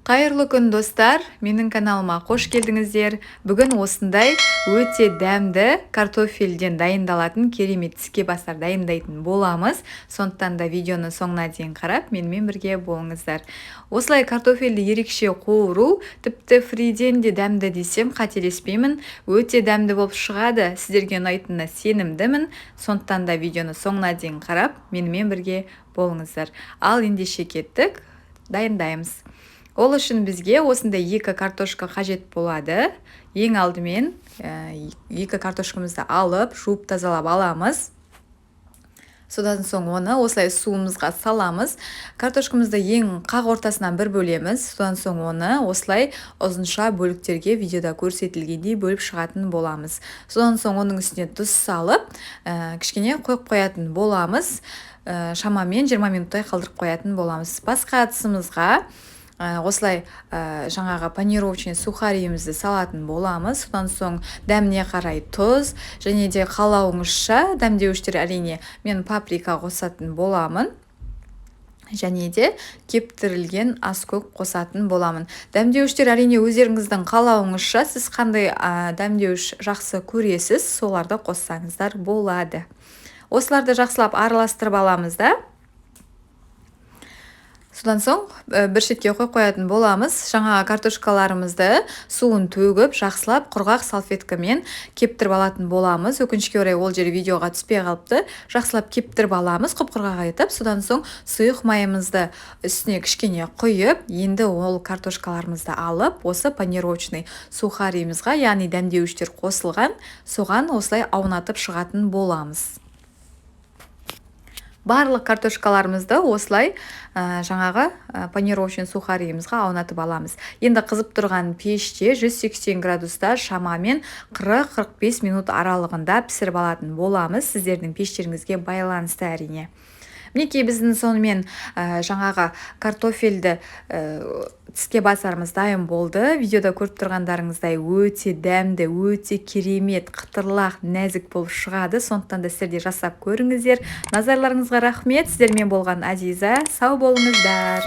Қайырлы күн, достар! Менің каналыма қош келдіңіздер. Бүгін осындай өте дәмді картофельден дайындалатын керемет тіске басар дайындайтын боламыз. Сондықтан да видеоны соңына дейін қарап, менімен бірге болыңыздар. Осылай картофельді ерекше қуыру тіпті фриден де дәмді десем, қателеспеймін. Өте дәмді болып шығады. Сіздерге ұнайтынына сенімдімін. Сондықтан да видеоны соңына дейін қарап, менімен бірге болыңыздар. Ал ендеше кеттік, дайындаймыз. Ол үшін бізге осындай екі картошка қажет болады. Ең алдымен екі картошкамызды алып, жуып, тазалап аламыз. Содан соң оны осылай суымызға саламыз. Картошкамызды ең қақ ортасынан бір бөлеміз. Содан соң оны осылай ұзынша бөліктерге, видеода көрсетілгендей, бөліп шығатын боламыз. Содан соң оның үстіне тұз салып, кішкене қойып қоятын боламыз. Шамамен 20 минуттай қалдырып қоятын боламыз. Басқа ыдысымызға осылай жаңағы панировочный сухарийімізді салатын боламыз. Содан соң дәміне қарай тұз және де қалауыңызша дәмдеуіштер. Әрине, мен паприка қосатын боламын және де кептірілген аскөк қосатын боламын. Дәмдеуіштер, әрине, өздеріңіздің қалауыңызша. Сіз қандай дәмдеуіш жақсы көресіз, соларды қоссаңыздар болады. Осыларды жақсылап араластырып аламыз да, содан соң бір шетке қойып қоятын боламыз. Жаңа картошкаларымызды суын төгіп, жақсылап құрғақ салфеткамен кептіріп алатын боламыз. Өкінішке орай, ол жер видеоға түспей қалыпты. Жақсылап кептіріп аламыз құп құрғақ етіп. Содан соң сұйық майымызды үстіне кішкене құйып, енді ол картошкаларымызды алып, осы панировочный сухарийімізға, яғни дәмдеуіштер қосылған, соған осылай аунатып шығатын боламыз. Барлық картошкаларымызды осылай жаңағы панировочный сухарийімізға аунатып аламыз. Енді қызып тұрған пеште 180 градуста шамамен 40-45 минут аралығында пісіріп алатын боламыз, сіздердің пештеріңізге байланысты, әрине. Мінекей, біздің сонымен жаңағы картофельді тіске басарымыз дайын болды. Видеода көріп тұрғандарыңыздай, өте дәмді, өте керемет, қытырлақ, нәзік болып шығады. Сондықтан да сіздер де жасап көріңіздер. Назарларыңызға рахмет! Сіздермен болған Азиза. Сау болыңыздар!